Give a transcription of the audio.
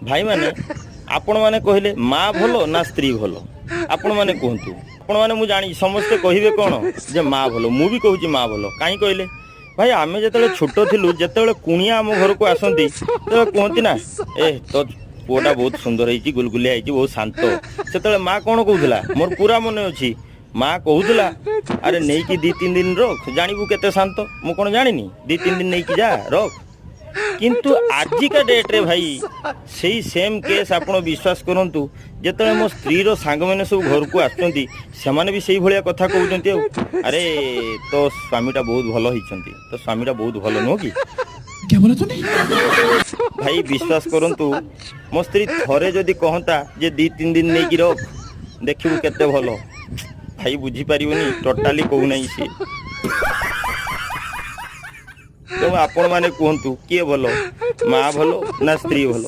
ଭାଇମାନେ, ଆପଣମାନେ କହିଲେ, ମା ଭଲ ନା ସ୍ତ୍ରୀ ଭଲ? ଆପଣମାନେ କୁହନ୍ତୁ। ଆପଣମାନେ, ମୁଁ ଜାଣିଛି, ସମସ୍ତେ କହିବେ କ'ଣ ଯେ ମା ଭଲ। ମୁଁ ବି କହୁଛି ମା ଭଲ। କାହିଁ କହିଲେ ଭାଇ, ଆମେ ଯେତେବେଳେ ଛୋଟ ଥିଲୁ, ଯେତେବେଳେ କୁଣିଆ ଆମ ଘରକୁ ଆସନ୍ତି, ସେତେବେଳେ କୁହନ୍ତି ନା, "ଏ ତୋ ପୁଅଟା ବହୁତ ସୁନ୍ଦର ହେଇଛି, ଗୁଲଗୁଲିଆ ହେଇଛି, ବହୁତ ଶାନ୍ତ।" ସେତେବେଳେ ମା କ'ଣ କହୁଥିଲା? ମୋର ପୁରା ମନେ ଅଛି, ମା କହୁଥିଲା, "ଆରେ ନେଇକି 2-3 ଦିନ ରଖ, ଜାଣିବୁ କେତେ ଶାନ୍ତ। ମୁଁ କ'ଣ ଜାଣିନି? 2-3 ଦିନ ନେଇକି ଯା, ରଖ।" କିନ୍ତୁ ଆଜିକା ଡେଟ୍ରେ ଭାଇ, ସେଇ ସେମ୍ କେସ୍, ଆପଣ ବିଶ୍ୱାସ କରନ୍ତୁ, ଯେତେବେଳେ ମୋ ସ୍ତ୍ରୀର ସାଙ୍ଗମାନେ ସବୁ ଘରକୁ ଆସୁଛନ୍ତି, ସେମାନେ ବି ସେଇଭଳିଆ କଥା କହୁଛନ୍ତି। ଆଉ "ଆରେ ତୋ ସ୍ୱାମୀଟା ବହୁତ ଭଲ ହେଇଛନ୍ତି, ତୋ ସ୍ୱାମୀଟା ବହୁତ ଭଲ, ନୁହଁ କି?" क्या बोला तूने? ଭାଇ, ବିଶ୍ୱାସ କରନ୍ତୁ, ମୋ ସ୍ତ୍ରୀ ଥରେ ଯଦି କହନ୍ତା ଯେ "2-3 ଦିନ ନେଇକି ରଖ, ଦେଖିବୁ କେତେ ଭଲ", ଭାଇ ବୁଝିପାରିବନି, ଟୋଟାଲି କହୁନାହିଁ ସିଏ। ତେଣୁ ଆପଣମାନେ କୁହନ୍ତୁ, କିଏ ଭଲ, ମା ଭଲ ନା ସ୍ତ୍ରୀ ଭଲ?